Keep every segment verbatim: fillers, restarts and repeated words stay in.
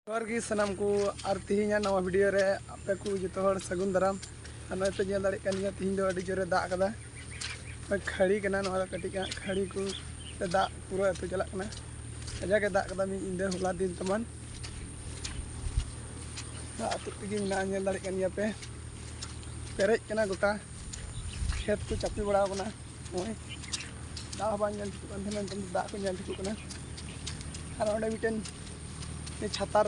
ᱡᱚᱦᱟᱨ ᱜᱮ ᱥᱟᱱᱟᱢ ᱠᱚ, ᱟᱨ ᱛᱮᱦᱮᱧᱟᱜ ᱱᱟᱣᱟ ᱵᱷᱤᱰᱤᱭᱳ ᱨᱮ ᱟᱯᱮ ᱠᱚ ᱡᱚᱛᱚ ᱦᱚᱲ ᱥᱟᱹᱜᱩᱱ ᱫᱟᱨᱟᱢ᱾ ᱟᱨ ᱱᱚᱜᱼᱚᱭ ᱯᱮ ᱧᱮᱞ ᱫᱟᱲᱮᱭᱟᱜ ᱠᱟᱱ ᱜᱮᱭᱟ, ᱛᱮᱦᱮᱧ ᱫᱚ ᱟᱹᱰᱤ ᱡᱳᱨᱮ ᱫᱟᱜ ᱠᱟᱫᱟ᱾ ᱱᱚᱜᱼᱚᱭ ᱠᱷᱟᱹᱲᱤ ᱠᱟᱱᱟ, ᱱᱚᱣᱟ ᱫᱚ ᱠᱟᱹᱴᱤᱡ ᱦᱟᱸᱜ ᱠᱷᱟᱹᱲᱤ ᱠᱚ ᱛᱮ ᱫᱟᱜ ᱯᱩᱨᱟᱹ ᱟᱹᱛᱩ ᱪᱟᱞᱟᱜ ᱠᱟᱱᱟ᱾ ᱠᱟᱡᱟᱠ ᱮ ᱫᱟᱜ ᱠᱟᱫᱟ ᱢᱤᱫ ᱧᱤᱫᱟᱹ, ᱦᱚᱞᱟ ᱫᱤᱱ ᱛᱮᱢᱟᱱ ᱫᱟᱜ ᱟᱹᱛᱩᱜ ᱛᱮᱜᱮ ᱢᱮᱱᱟᱜᱼᱟ, ᱧᱮᱞ ᱫᱟᱲᱮᱭᱟᱜ ᱠᱟᱱ ᱜᱮᱭᱟ ᱯᱮ᱾ ᱯᱮᱨᱮᱡ ᱠᱟᱱᱟ ᱜᱚᱴᱟ, ᱠᱷᱮᱛ ᱠᱚ ᱪᱟᱯᱮ ᱵᱟᱲᱟᱣ ᱠᱟᱱᱟ᱾ ᱱᱚᱜᱼᱚᱭ ᱫᱟᱜ ᱦᱚᱸ ᱵᱟᱝ ᱧᱮᱞ ᱴᱷᱤᱠᱚᱜ ᱠᱟᱱ ᱛᱟᱦᱮᱱᱟ, ᱱᱤᱛᱚᱝ ᱫᱚ ᱫᱟᱜ ᱠᱚ ᱧᱮᱞ ᱴᱷᱤᱠᱚᱜ ᱠᱟᱱᱟ᱾ ᱟᱨ ᱚᱸᱰᱮ ᱢᱤᱫᱴᱮᱱ ᱪᱷᱟᱛᱟᱨ,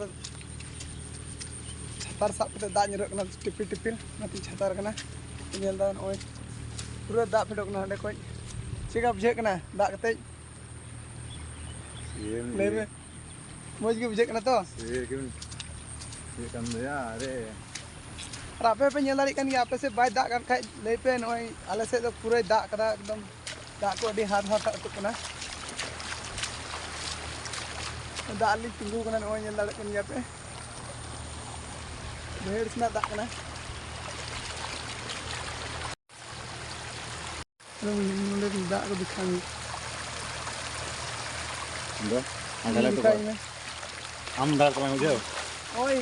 ᱪᱷᱟᱛᱟᱨ ᱥᱟᱵ ᱠᱟᱛᱮ ᱫᱟᱜ ᱧᱩᱨᱦᱟᱹᱜ ᱠᱟᱱᱟ ᱴᱤᱯᱤᱨ ᱴᱤᱯᱤᱨ, ᱚᱱᱟᱛᱮᱧ ᱪᱷᱟᱛᱟᱨ ᱠᱟᱱᱟ᱾ ᱧᱮᱞ ᱫᱟ ᱱᱚᱜᱼᱚᱭ ᱯᱩᱨᱟᱹ ᱫᱟᱜ ᱯᱷᱮᱰᱚᱜ ᱠᱟᱱᱟ ᱚᱸᱰᱮ ᱠᱷᱚᱡ᱾ ᱪᱮᱫ ᱞᱮᱠᱟ ᱵᱩᱡᱷᱟᱹᱜ ᱠᱟᱱᱟ ᱫᱟᱜ ᱠᱟᱛᱮ? ᱞᱟᱹᱭ ᱢᱮ, ᱢᱚᱡᱽ ᱜᱮ ᱵᱩᱡᱷᱟᱹᱜ ᱠᱟᱱᱟ ᱛᱚ? ᱥᱮᱨᱚᱠᱚᱢ ᱪᱮᱫ ᱠᱟᱱ ᱫᱚᱭᱟ, ᱟᱨᱮ᱾ ᱟᱨ ᱟᱯᱮ ᱦᱚᱸᱯᱮ ᱧᱮᱞ ᱫᱟᱲᱮᱭᱟᱜ ᱠᱟᱱ ᱜᱮᱭᱟ, ᱟᱯᱮ ᱥᱮᱫ ᱵᱟᱭ ᱫᱟᱜ ᱠᱟᱱ ᱠᱷᱟᱡ ᱞᱟᱹᱭ ᱯᱮ᱾ ᱱᱚᱜᱼᱚᱭ ᱟᱞᱮ ᱥᱮᱫ ᱫᱚ ᱯᱩᱨᱟᱹᱭ ᱫᱟᱜ ᱠᱟᱫᱟ ᱮᱠᱫᱚᱢ᱾ ᱫᱟᱜ ᱠᱚ ᱟᱹᱰᱤ ᱦᱟᱨ ᱦᱟᱨ ᱟᱹᱛᱩᱜ ᱠᱟᱱᱟ᱾ ᱫᱟᱜ ᱞᱤᱧ ᱛᱤᱸᱜᱩ ᱠᱟᱱᱟ, ᱱᱚᱜᱼᱚᱭ ᱧᱮᱞ ᱫᱟᱲᱮᱭᱟᱜ ᱠᱟᱱ ᱜᱮᱭᱟ ᱯᱮ, ᱵᱟᱹᱭᱦᱟᱹᱲ ᱥᱮᱱᱟᱜ ᱫᱟᱜ ᱠᱟᱱᱟ᱾ ᱱᱚᱰᱮ ᱫᱟᱜ ᱠᱚ ᱫᱮᱠᱷᱟᱣ ᱢᱮ᱾ ᱫᱚ, ᱟᱢ ᱫᱷᱟᱨᱮ ᱫᱮᱠᱷᱟᱣ ᱢᱮ᱾ ᱟᱢ ᱫᱷᱟᱨᱮ ᱛᱟᱞᱟᱝ ᱵᱩᱡᱷᱟᱹᱣ᱾ ᱳᱭ,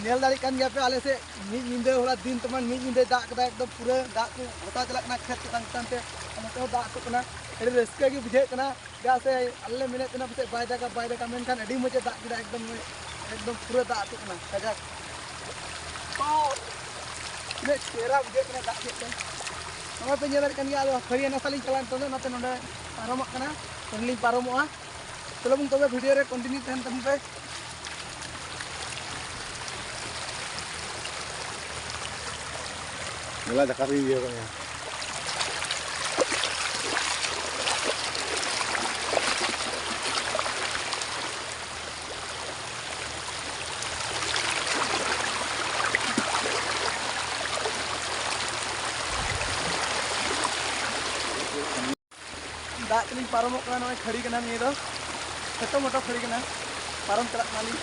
ᱧᱮᱞ ᱫᱟᱲᱮᱭᱟᱜ ᱠᱟᱱ ᱜᱮᱭᱟ ᱯᱮ, ᱟᱞᱮ ᱥᱮᱫ ᱢᱤᱫ ᱧᱤᱫᱟᱹ, ᱦᱚᱞᱟ ᱫᱤᱱ ᱛᱮᱢᱟᱱ ᱢᱤᱫ ᱧᱤᱫᱟᱹᱭ ᱫᱟᱜ ᱠᱮᱫᱟ, ᱮᱠᱫᱚᱢ ᱯᱩᱨᱟᱹ ᱫᱟᱜ ᱠᱚ ᱜᱷᱚᱴᱟᱣ ᱪᱟᱞᱟᱜ ᱠᱟᱱᱟ ᱠᱷᱮᱛ ᱪᱮᱛᱟᱱ ᱪᱮᱛᱟᱱ ᱛᱮ᱾ ᱟᱨ ᱱᱚᱛᱮ ᱦᱚᱸ ᱫᱟᱜ ᱟᱹᱛᱩᱜ ᱠᱟᱱᱟ, ᱟᱹᱰᱤ ᱨᱟᱹᱥᱠᱟᱹ ᱜᱮ ᱵᱩᱡᱷᱟᱹᱜ ᱠᱟᱱᱟ᱾ ᱪᱮᱫᱟᱜ ᱥᱮ ᱟᱞᱮ ᱞᱮ ᱢᱮᱱᱮᱫ ᱛᱟᱦᱮᱱᱟ ᱯᱟᱥᱮᱡ ᱵᱟᱭ ᱫᱟᱜᱟ, ᱵᱟᱭ ᱫᱟᱜᱟ, ᱢᱮᱱᱠᱷᱟᱱ ᱟᱹᱰᱤ ᱢᱚᱡᱽ ᱮ ᱫᱟᱜ ᱠᱮᱫᱟ, ᱮᱠᱫᱚᱢ, ᱮᱠᱫᱚᱢ ᱯᱩᱨᱟᱹ ᱫᱟᱜ ᱟᱹᱛᱩᱜ ᱠᱟᱱᱟ ᱠᱟᱡᱟᱠ᱾ ᱛᱚ, ᱛᱤᱱᱟᱹᱜ ᱪᱮᱦᱨᱟ ᱵᱩᱡᱷᱟᱹᱜ ᱠᱟᱱᱟ ᱫᱟᱜ ᱠᱮᱫ ᱛᱮ᱾ ᱱᱚᱜᱼᱚᱭ ᱯᱮ ᱧᱮᱞ ᱫᱟᱲᱮᱭᱟᱜ ᱠᱟᱱ ᱜᱮᱭᱟ, ᱟᱞᱮ ᱯᱷᱟᱹᱲᱤᱭᱟᱹ ᱱᱟᱥᱟ ᱞᱤᱧ ᱪᱟᱞᱟᱣᱮᱱ ᱛᱟᱦᱮᱸ, ᱚᱱᱟᱛᱮ ᱱᱚᱰᱮ ᱯᱟᱨᱚᱢᱚᱜ ᱠᱟᱱᱟ, ᱱᱚᱰᱮ ᱞᱤᱧ ᱯᱟᱨᱚᱢᱚᱜᱼᱟ᱾ ᱪᱚᱞᱚ ᱵᱚᱱ ᱛᱚᱵᱮ ᱵᱷᱤᱰᱤᱭᱳ ᱨᱮ ᱠᱚᱱᱴᱤᱱᱤᱭᱩ ᱛᱟᱦᱮᱱ ᱛᱟᱵᱚᱱ ᱯᱮ᱾ ᱫᱮᱞᱟ ᱡᱟᱠᱟ ᱨᱤᱧ ᱤᱭᱟᱹ ᱠᱟᱜ ᱢᱮᱭᱟ᱾ ᱫᱟᱜ ᱛᱮᱞᱤᱧ ᱯᱟᱨᱚᱢᱚᱜ ᱠᱟᱱᱟ, ᱱᱚᱜᱼᱚᱭ ᱠᱷᱟᱹᱲᱤ ᱠᱟᱱᱟ ᱱᱤᱭᱟᱹ ᱫᱚ, ᱪᱷᱳᱴᱳ ᱢᱳᱴᱳ ᱠᱷᱟᱹᱲᱤ ᱠᱟᱱᱟ, ᱯᱟᱨᱚᱢ ᱪᱟᱞᱟᱜ ᱠᱟᱱᱟᱞᱤᱧ᱾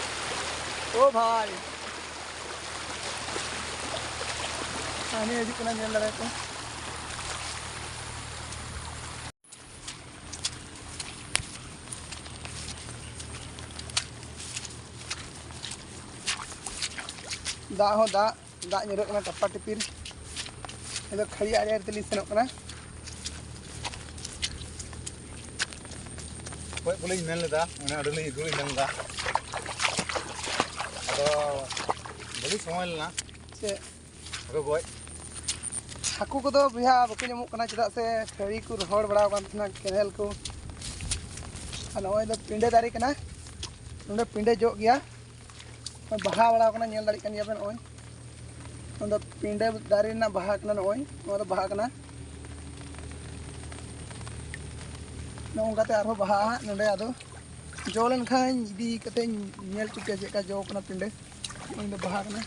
ᱳ ᱵᱷᱟᱭ, ᱦᱟᱱᱮ ᱦᱤᱡᱩᱜ ᱠᱟᱱᱟ, ᱧᱮᱞ ᱫᱟᱲᱮᱭᱟᱠᱚ᱾ ᱫᱟᱜ ᱦᱚᱸ ᱫᱟᱜ, ᱫᱟᱜ ᱧᱩᱨᱦᱟᱹᱜ ᱠᱟᱱᱟ ᱴᱟᱯᱟ ᱴᱤᱯᱤᱨ᱾ ᱱᱤᱛᱚᱜ ᱠᱷᱟᱹᱲᱤ ᱟᱲᱮ ᱟᱲᱮ ᱛᱮᱞᱤᱧ ᱥᱮᱱᱚᱜ ᱠᱟᱱᱟ᱾ ᱚᱠᱚᱭ ᱠᱚᱞᱤᱧ ᱢᱮᱱ ᱞᱮᱫᱟ, ᱚᱱᱮ ᱟᱹᱰᱤ ᱞᱤᱧ ᱟᱹᱰᱤ ᱞᱤᱧ ᱢᱮᱱ ᱞᱮᱫᱟ, ᱟᱫᱚ ᱵᱟᱹᱞᱤᱧ ᱥᱚᱢᱚᱭ ᱞᱮᱱᱟ᱾ ᱪᱮᱫ? ᱦᱟᱹᱠᱩ ᱜᱚᱡ᱾ ᱦᱟᱹᱠᱩ ᱠᱚᱫᱚ ᱵᱚᱭᱦᱟ ᱵᱟᱠᱚ ᱧᱟᱢᱚᱜ ᱠᱟᱱᱟ, ᱪᱮᱫᱟᱜ ᱥᱮ ᱠᱷᱟᱹᱲᱤ ᱠᱚ ᱨᱚᱦᱚᱲ ᱵᱟᱲᱟᱣ ᱟᱠᱟᱱ ᱛᱟᱦᱮᱱᱟ, ᱠᱮᱱᱮᱞ ᱠᱚ᱾ ᱟᱨ ᱱᱚᱜᱼᱚᱭ ᱫᱚ ᱯᱤᱸᱰᱟᱹ ᱫᱟᱨᱮ ᱠᱟᱱᱟ, ᱱᱚᱰᱮ ᱯᱤᱸᱰᱟᱹ ᱡᱚᱜ ᱜᱮᱭᱟ, ᱵᱟᱦᱟ ᱵᱟᱲᱟᱣ ᱠᱟᱱᱟ, ᱧᱮᱞ ᱫᱟᱲᱮᱭᱟᱜ ᱠᱟᱱ ᱜᱮᱭᱟ ᱯᱮ᱾ ᱱᱚᱜᱼᱚᱭ ᱱᱚᱣᱟ ᱫᱚ ᱯᱤᱸᱰᱟᱹ ᱫᱟᱨᱮ ᱨᱮᱱᱟᱜ ᱵᱟᱦᱟ ᱠᱟᱱᱟ, ᱱᱚᱜᱼᱚᱭ ᱱᱚᱣᱟ ᱫᱚ ᱵᱟᱦᱟ ᱠᱟᱱᱟ᱾ ᱱᱚᱜᱼᱚ ᱱᱚᱝᱠᱟᱛᱮ ᱟᱨᱦᱚᱸ ᱵᱟᱦᱟᱜᱼᱟ ᱦᱟᱸᱜ ᱱᱚᱰᱮ, ᱟᱫᱚ ᱡᱚ ᱞᱮᱱᱠᱷᱟᱱ ᱤᱫᱤ ᱠᱟᱛᱮᱧ ᱧᱮᱞ ᱦᱚᱪᱚ ᱯᱮᱭᱟ ᱪᱮᱫ ᱞᱮᱠᱟ ᱡᱚ ᱠᱟᱱᱟ ᱯᱤᱸᱰᱟᱹ᱾ ᱤᱧ ᱫᱚ ᱵᱟᱦᱟ ᱠᱟᱱᱟ᱾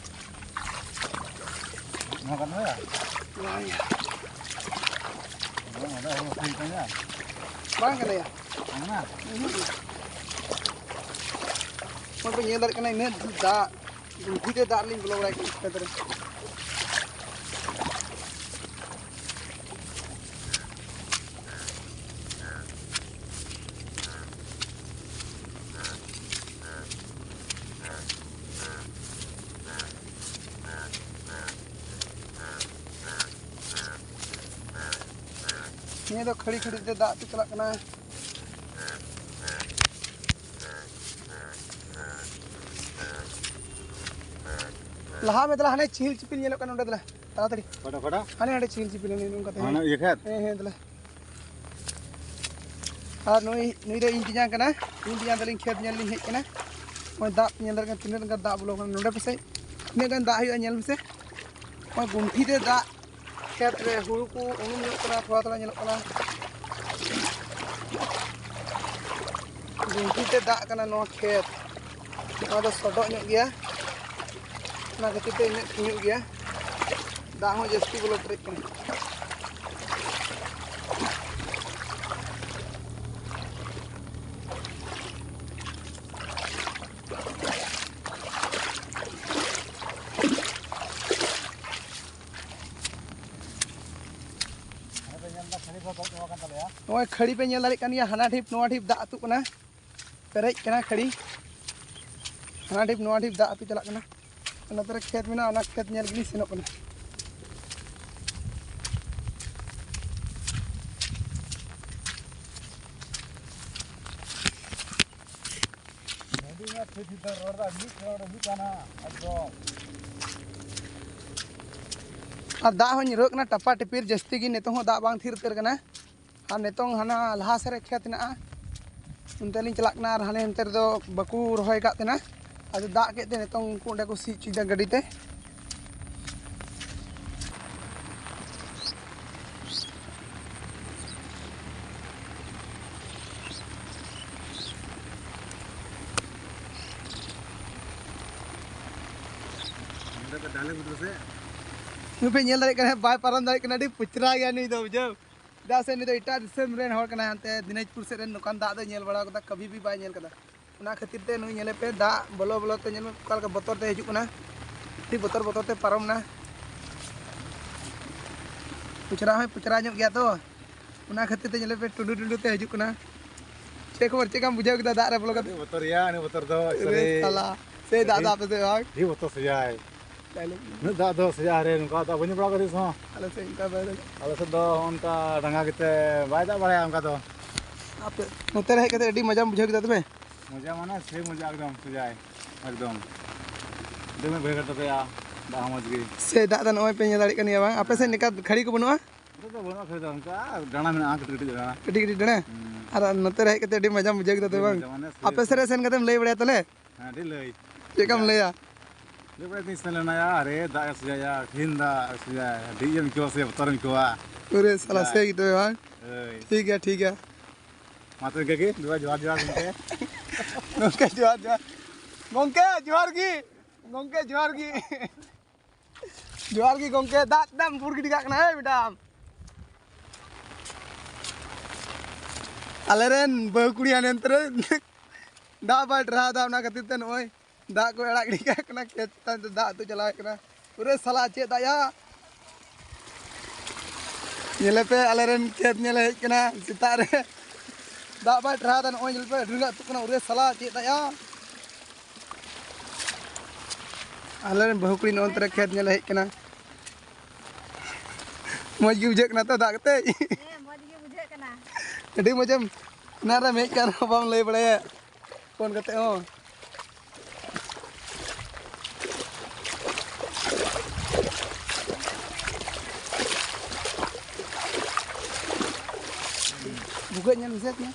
ᱱᱚᱣᱟ ᱠᱟᱱ ᱜᱮᱭᱟ? ᱵᱟᱝ ᱜᱮᱭᱟ᱾ ᱱᱚᱣᱟ ᱫᱚ ᱦᱩᱲᱩ ᱦᱩᱭ ᱠᱟᱱ ᱜᱮᱭᱟ? ᱵᱟᱝ ᱠᱟᱱᱟ ᱭᱟ᱾ ᱵᱟᱝ ᱠᱟᱱᱟ? ᱩᱸᱦᱩᱸ᱾ ᱱᱚᱜᱼᱚᱭ ᱯᱮ ᱧᱮᱞ ᱫᱟᱲᱮᱭᱟᱜ ᱠᱟᱱᱟ, ᱤᱱᱟᱹᱜ ᱰᱷᱮᱨ ᱫᱟᱜ, ᱜᱩᱱᱴᱷᱤ ᱛᱮ ᱫᱟᱜ ᱞᱤᱧ ᱵᱚᱞᱚ ᱵᱟᱲᱟᱭ ᱠᱟᱱᱟ ᱠᱷᱮᱛ ᱨᱮ᱾ ᱱᱤᱭᱟᱹ ᱫᱚ ᱠᱷᱟᱹᱲᱤ ᱠᱷᱟᱹᱲᱤ ᱛᱮ ᱫᱟᱜ ᱛᱮ ᱪᱟᱞᱟᱜ ᱠᱟᱱᱟ᱾ ᱞᱟᱦᱟ ᱢᱮ ᱫᱮᱞᱟ, ᱦᱟᱱᱮ ᱪᱤᱦᱤᱞ ᱪᱤᱯᱤᱞ ᱧᱮᱞᱚᱜ ᱠᱟᱱᱟ ᱱᱚᱸᱰᱮ ᱫᱮᱞᱟ, ᱛᱟᱲᱟᱛᱟᱲᱤ᱾ ᱚᱠᱟᱴᱟ, ᱚᱠᱟᱴᱟ? ᱦᱟᱱᱮ ᱦᱟᱸᱰᱮ ᱪᱤᱦᱤᱞ ᱪᱤᱯᱤᱞ, ᱦᱟᱱᱮ ᱱᱚᱝᱠᱟ ᱛᱮ᱾ ᱦᱟᱱᱟ ᱤᱭᱟᱹ ᱠᱷᱮᱛ? ᱦᱮᱸ, ᱦᱮᱸ, ᱫᱮᱞᱟ᱾ ᱟᱨ ᱱᱩᱭ, ᱱᱩᱭ ᱫᱚ ᱤᱧ ᱛᱮᱧᱟᱝ ᱠᱟᱱᱟ, ᱤᱧ ᱛᱮᱧᱟᱝ ᱛᱟᱹᱞᱤᱧ ᱠᱷᱮᱛ ᱧᱮᱞ ᱞᱤᱧ ᱦᱮᱡ ᱠᱟᱱᱟ᱾ ᱱᱚᱜᱼᱚᱭ ᱫᱟᱜ ᱯᱮ ᱧᱮᱞ ᱫᱟᱲᱮᱭᱟᱜ ᱠᱟᱱᱟ, ᱛᱤᱱᱟᱹᱜ ᱜᱟᱱ ᱫᱟᱜ ᱵᱚᱞᱚ ᱠᱟᱱᱟ ᱱᱚᱸᱰᱮ ᱯᱟᱥᱮᱡ, ᱛᱤᱱᱟᱹᱜ ᱜᱟᱱ ᱫᱟᱜ ᱦᱩᱭᱩᱜᱼᱟ ᱧᱮᱞ ᱢᱮᱥᱮ᱾ ᱱᱚᱜᱼᱚᱭ ᱜᱩᱱᱴᱷᱤ ᱛᱮ ᱫᱟᱜ ᱠᱷᱮᱛ ᱨᱮ ᱦᱩᱲᱩ ᱠᱚ ᱩᱱᱩᱢ ᱧᱚᱜ ᱠᱟᱱᱟ, ᱛᱷᱚᱲᱟ ᱛᱷᱚᱲᱟ ᱧᱮᱞᱚᱜ ᱠᱟᱱᱟ᱾ ᱜᱩᱱᱴᱷᱤ ᱛᱮ ᱫᱟᱜ ᱠᱟᱱᱟ ᱱᱚᱣᱟ ᱠᱷᱮᱛ᱾ ᱱᱚᱣᱟ ᱫᱚ ᱥᱚᱰᱚᱜ ᱧᱚᱜ ᱜᱮᱭᱟ, ᱚᱱᱟ ᱠᱷᱟᱹᱛᱤᱨ ᱛᱮ ᱤᱱᱟᱹᱜ ᱴᱷᱤᱠ ᱧᱚᱜ ᱜᱮᱭᱟ᱾ ᱫᱟᱜ ᱦᱚᱸ ᱡᱟᱹᱥᱛᱤ ᱵᱚᱞᱚ ᱯᱮᱨᱮᱡ ᱠᱟᱱᱟ᱾ ᱱᱚᱜᱼᱚᱭ ᱠᱷᱟᱹᱲᱤ ᱯᱮ ᱧᱮᱞ ᱫᱟᱲᱮᱭᱟᱜ ᱠᱟᱱ ᱜᱮᱭᱟ, ᱦᱟᱱᱟ ᱰᱷᱤᱯ ᱱᱚᱣᱟ ᱰᱷᱤᱯ ᱫᱟᱜ ᱟᱹᱛᱩᱜ ᱠᱟᱱᱟ, ᱯᱮᱨᱮᱡ ᱠᱟᱱᱟ ᱠᱷᱟᱹᱲᱤ, ᱦᱟᱱᱟ ᱰᱷᱤᱯ ᱱᱚᱣᱟ ᱰᱷᱤᱯ ᱫᱟᱜ ᱟᱹᱛᱩ ᱪᱟᱞᱟᱜ ᱠᱟᱱᱟ᱾ ᱱᱚᱛᱮ ᱨᱮ ᱠᱷᱮᱛ ᱢᱮᱱᱟᱜᱼᱟ, ᱚᱱᱟ ᱠᱷᱮᱛ ᱧᱮᱞ ᱜᱮᱞᱤᱧ ᱥᱮᱱᱚᱜ ᱠᱟᱱᱟ᱾ ᱟᱨ ᱫᱟᱜ ᱦᱚᱸ ᱧᱩᱨᱦᱟᱹᱜ ᱠᱟᱱᱟ ᱴᱟᱯᱟ ᱴᱤᱯᱤᱨ ᱡᱟᱹᱥᱛᱤ ᱜᱮ᱾ ᱱᱤᱛᱚᱝ ᱦᱚᱸ ᱫᱟᱜ ᱵᱟᱝ ᱛᱷᱤᱨ ᱩᱛᱟᱹᱨ ᱠᱟᱱᱟ᱾ ᱟᱨ ᱱᱤᱛᱚᱝ ᱦᱟᱱᱟ ᱞᱟᱦᱟ ᱥᱮᱫ ᱨᱮ ᱠᱷᱮᱛ ᱦᱮᱱᱟᱜᱼᱟ, ᱚᱱᱛᱮ ᱞᱤᱧ ᱪᱟᱞᱟᱜ ᱠᱟᱱᱟ᱾ ᱟᱨ ᱦᱟᱱᱮ ᱦᱟᱱᱛᱮ ᱨᱮᱫᱚ ᱵᱟᱠᱚ ᱨᱚᱦᱚᱭ ᱟᱠᱟᱫ ᱛᱟᱦᱮᱱᱟ, ᱟᱫᱚ ᱫᱟᱜ ᱠᱮᱫ ᱛᱮ ᱱᱤᱛᱚᱝ ᱩᱱᱠᱩ ᱚᱸᱰᱮ ᱠᱚ ᱥᱤ ᱦᱚᱪᱚᱭᱮᱫᱟ ᱜᱟᱹᱰᱤ ᱛᱮ᱾ ᱱᱩᱭ ᱯᱮ ᱧᱮᱞ ᱫᱟᱲᱮᱭᱟᱜ ᱠᱟᱱᱟ, ᱵᱟᱭ ᱯᱟᱨᱚᱢ ᱫᱟᱲᱮᱭᱟᱜ ᱠᱟᱱᱟ, ᱟᱹᱰᱤ ᱯᱩᱪᱨᱟ ᱜᱮᱭᱟ ᱱᱩᱭ ᱫᱚ, ᱵᱩᱡᱷᱟᱹᱣ᱾ ᱪᱮᱫᱟᱜ ᱥᱮ ᱱᱩᱭ ᱫᱚ ᱮᱴᱟᱜ ᱫᱤᱥᱚᱢ ᱨᱮᱱ ᱦᱚᱲ ᱠᱟᱱᱟᱭ, ᱦᱟᱱᱛᱮ ᱫᱤᱱᱟᱡᱽᱯᱩᱨ ᱥᱮᱫ ᱨᱮᱱ, ᱱᱚᱝᱠᱟᱱ ᱫᱟᱜ ᱫᱚᱭ ᱧᱮᱞ ᱵᱟᱲᱟ ᱠᱟᱫᱟ, ᱠᱟᱵᱷᱤ ᱵᱷᱤ ᱵᱟᱭ ᱧᱮᱞ ᱠᱟᱫᱟ᱾ ᱚᱱᱟ ᱠᱷᱟᱹᱛᱤᱨ ᱛᱮ ᱱᱩᱭ ᱧᱮᱞᱮ ᱯᱮ, ᱫᱟᱜ ᱵᱚᱞᱚ ᱵᱚᱞᱚ ᱛᱮ ᱧᱮᱞ ᱢᱮ ᱚᱠᱟ ᱞᱮᱠᱟ ᱵᱚᱛᱚᱨ ᱛᱮ ᱦᱤᱡᱩᱜ ᱠᱟᱱᱟ, ᱟᱹᱰᱤ ᱵᱚᱛᱚᱨ ᱵᱚᱛᱚᱨ ᱛᱮ ᱯᱟᱨᱚᱢ ᱱᱟ᱾ ᱯᱩᱪᱨᱟ ᱦᱚᱸᱭ ᱯᱩᱪᱨᱟ ᱧᱚᱜ ᱜᱮᱭᱟ ᱛᱚ, ᱚᱱᱟ ᱠᱷᱟᱹᱛᱤᱨ ᱛᱮ ᱧᱮᱞᱮ ᱯᱮ ᱴᱩᱰᱩ ᱴᱩᱰᱩ ᱛᱮ ᱦᱤᱡᱩᱜ ᱠᱟᱱᱟ᱾ ᱪᱮᱫ ᱠᱷᱚᱵᱚᱨ, ᱪᱮᱫ ᱞᱮᱠᱟᱢ ᱵᱩᱡᱷᱟᱹᱣ ᱠᱮᱫᱟ ᱫᱟᱜ ᱨᱮ ᱵᱚᱞᱚ ᱠᱟᱛᱮ? ᱟᱹᱰᱤ ᱵᱚᱛᱚᱨ ᱜᱮᱭᱟ, ᱟᱹᱰᱤ ᱵᱚᱛᱚᱨ ᱫᱚ᱾ ᱟᱨᱮ ᱥᱟᱞᱟ, ᱥᱮᱭ ᱫᱟᱜ ᱫᱚ ᱟᱯᱮ ᱥᱮᱫ ᱵᱟᱝ? ᱟᱹᱰᱤ ᱵᱚᱛᱚᱨ ᱥᱮᱭᱟᱭ᱾ ᱩᱱᱟᱹᱜ ᱫᱟᱜ ᱫᱚ ᱥᱮᱭᱟ ᱨᱮ, ᱱᱚᱝᱠᱟ ᱫᱟᱜ ᱵᱟᱹᱧ ᱧᱮᱞ ᱵᱟᱲᱟ ᱠᱟᱫᱟ ᱛᱤᱥ ᱦᱚᱸ᱾ ᱟᱞᱮ ᱥᱮᱫ ᱚᱱᱠᱟ ᱵᱟᱭ ᱫᱟᱜᱟ᱾ ᱟᱞᱮ ᱥᱮᱫ ᱫᱚ ᱚᱱᱠᱟ ᱰᱟᱸᱜᱟ ᱜᱮᱛᱮ ᱵᱟᱭ ᱫᱟᱜ ᱵᱟᱲᱟᱭᱟ ᱚᱱᱠᱟ ᱫᱚ᱾ ᱟᱯᱮ ᱱᱚᱛᱮ ᱨᱮ ᱦᱮᱡ ᱠᱟᱛᱮ ᱟᱹᱰᱤ ᱢᱚᱡᱟᱢ ᱵᱩᱡᱷᱟᱹᱣ ᱠᱮᱫᱟ ᱛᱚᱵᱮ? ᱢᱚᱡᱟ ᱢᱟᱱᱮ ᱥᱮ ᱢᱚᱡᱟ ᱮᱠᱫᱚᱢ ᱥᱮᱭᱟᱭ, ᱮᱠᱫᱚᱢ᱾ ᱫᱚᱢᱮ ᱵᱟᱹᱭᱦᱟᱹᱲ ᱛᱟᱯᱮᱭᱟ, ᱫᱟᱜ ᱦᱚᱸ ᱢᱚᱡᱽ ᱜᱮ᱾ ᱥᱮ ᱫᱟᱜ ᱫᱚ ᱱᱚᱜᱼᱚᱭ ᱯᱮ ᱧᱮᱞ ᱫᱟᱲᱮᱭᱟᱜ ᱠᱟᱱ ᱜᱮᱭᱟ ᱵᱟᱝ? ᱟᱯᱮ ᱥᱮᱫ ᱱᱤᱝᱠᱟ ᱠᱷᱟᱹᱲᱤ ᱠᱚ ᱵᱟᱹᱱᱩᱜᱼᱟ? ᱱᱚᱛᱮ ᱫᱚ ᱵᱟᱹᱱᱩᱜᱼᱟ ᱠᱷᱟᱹᱲᱤ ᱫᱚ, ᱚᱱᱠᱟ ᱰᱟᱸᱰᱟ ᱢᱮᱱᱟᱜᱼᱟ, ᱠᱟᱹᱴᱤᱡ ᱠᱟᱹᱴᱤᱡ ᱰᱟᱸᱰᱟ᱾ ᱠᱟᱹᱴᱤᱡ ᱠᱟᱹᱴᱤᱡ ᱰᱟᱸᱰᱟ? ᱦᱩᱸ᱾ ᱟᱨ ᱱᱚᱛᱮ ᱨᱮ ᱦᱮᱡ ᱠᱟᱛᱮ ᱟᱹᱰᱤ ᱢᱚᱡᱟᱢ ᱵᱩᱡᱷᱟᱹᱣ ᱠᱮᱫᱟ ᱛᱚ ᱵᱟᱝ? ᱢᱚᱡᱟ ᱢᱟᱱᱮ ᱥᱮ ᱟᱯᱮ ᱥᱮᱫ ᱨᱮ ᱥᱮᱱ ᱠᱟᱛᱮᱢ ᱞᱟᱹᱭ ᱵᱟᱲᱟᱭᱟ ᱛᱟᱦᱞᱮ? ᱦᱮᱸ, ᱟᱹᱰᱤ ᱞᱟᱹᱭ᱾ ᱪᱮᱫ ᱞᱮᱠᱟᱢ ᱞᱟᱹᱭᱟ? ᱞᱟᱹᱭ ᱵᱟᱲᱟᱭ ᱫᱤᱧ ᱥᱮᱱ ᱞᱮᱱᱟᱭᱟ, ᱟᱨᱮ ᱫᱟᱜ ᱮ ᱥᱮᱭᱟᱭᱟ, ᱠᱷᱤᱱ ᱫᱟᱜ ᱮ ᱥᱮᱭᱟᱭᱟ, ᱟᱹᱰᱤ ᱤᱭᱟᱹᱢ ᱟᱹᱭᱠᱟᱹᱣᱟ ᱥᱮ ᱵᱚᱛᱚᱨᱮᱢ ᱟᱹᱭᱠᱟᱹᱣᱟ᱾ ᱯᱩᱨᱟᱹ ᱥᱟᱞᱟ ᱥᱮᱭ᱾ ᱥᱮᱭ ᱜᱮ ᱛᱚᱵᱮ ᱵᱟᱝ? ᱦᱳᱭ᱾ ᱴᱷᱤᱠ ᱜᱮᱭᱟ, ᱴᱷᱤᱠ ᱜᱮᱭᱟ᱾ ᱢᱟ ᱛᱚᱵᱮ ᱤᱱᱠᱟᱹ ᱜᱮ, ᱡᱚᱦᱟᱨ, ᱡᱚᱦᱟᱨ, ᱡᱚᱦᱟᱨ ᱜᱚᱢᱠᱮ᱾ ᱜᱚᱢᱠᱮ, ᱡᱚᱦᱟᱨ, ᱡᱚᱦᱟᱨ᱾ ᱜᱚᱢᱠᱮ, ᱡᱚᱦᱟᱨ ᱜᱮ᱾ ᱜᱚᱢᱠᱮ, ᱡᱚᱦᱟᱨ ᱜᱮ᱾ ᱡᱚᱦᱟᱨ ᱜᱮ ᱜᱚᱢᱠᱮ, ᱫᱟᱜ ᱫᱟᱜ ᱮᱢ ᱵᱷᱩᱲ ᱜᱤᱰᱤ ᱠᱟᱜ ᱠᱟᱱᱟ, ᱮᱭ ᱢᱮᱰᱟᱢ᱾ ᱟᱞᱮᱨᱮᱱ ᱵᱟᱹᱦᱩ ᱠᱩᱲᱤ ᱦᱟᱱᱮ ᱚᱱᱛᱮ ᱨᱮ ᱫᱟᱜ ᱵᱟᱭ ᱴᱟᱨᱦᱟᱣ ᱮᱫᱟ, ᱚᱱᱟ ᱠᱷᱟᱹᱛᱤᱨ ᱛᱮ ᱱᱚᱜᱼᱚᱭ ᱫᱟᱜ ᱠᱚ ᱟᱲᱟᱜ ᱜᱤᱰᱤ ᱠᱟᱜ ᱠᱟᱱᱟ, ᱠᱷᱮᱛ ᱪᱮᱛᱟᱱ ᱛᱮ ᱫᱟᱜ ᱟᱹᱛᱩ ᱪᱟᱞᱟᱣ ᱠᱟᱱᱟ᱾ ᱯᱩᱨᱟᱹ ᱥᱟᱞᱟ ᱪᱮᱫ ᱫᱟᱜ ᱭᱟ, ᱧᱮᱞᱮ ᱯᱮ, ᱟᱞᱮᱨᱮᱱ ᱠᱷᱮᱛ ᱧᱮᱞᱮ ᱦᱮᱡ ᱠᱟᱱᱟ ᱥᱮᱛᱟᱜ ᱨᱮ, ᱫᱟᱜ ᱵᱟᱭ ᱴᱟᱨᱦᱟᱣ ᱮᱫᱟ᱾ ᱱᱚᱜᱼᱚᱭ ᱧᱮᱞ ᱯᱮ, ᱟᱹᱰᱤ ᱨᱟᱸᱜᱟᱣ ᱟᱹᱛᱩᱜ ᱠᱟᱱᱟ, ᱯᱩᱨᱟᱹ ᱥᱟᱞᱟ ᱪᱮᱫ ᱫᱟᱜ ᱭᱟ᱾ ᱟᱞᱮ ᱨᱮᱱ ᱵᱟᱹᱦᱩ ᱠᱩᱲᱤ ᱱᱚᱜᱼᱚ ᱱᱚᱛᱮ ᱨᱮ ᱠᱷᱮᱛ ᱧᱮᱞ ᱦᱮᱡ ᱠᱟᱱᱟ᱾ ᱢᱚᱡᱽ ᱜᱮ ᱵᱩᱡᱷᱟᱹᱜ ᱠᱟᱱᱟ ᱛᱚ ᱫᱟᱜ ᱠᱟᱛᱮ? ᱦᱮᱸ, ᱢᱚᱡᱽ ᱜᱮ ᱵᱩᱡᱷᱟᱹᱜ ᱠᱟᱱᱟ᱾ ᱟᱹᱰᱤ ᱢᱚᱡᱮᱢ, ᱮᱱᱟᱱ ᱨᱮᱢ ᱦᱮᱡ ᱠᱟᱱ ᱨᱮᱦᱚᱸ ᱵᱟᱢ ᱞᱟᱹᱭ ᱵᱟᱲᱟᱭᱟ ᱯᱷᱳᱱ ᱠᱟᱛᱮ ᱦᱚᱸ᱾ ᱵᱷᱩᱜᱟᱹᱜ ᱧᱮᱞ ᱢᱮᱥᱮ ᱛᱤᱧᱟ᱾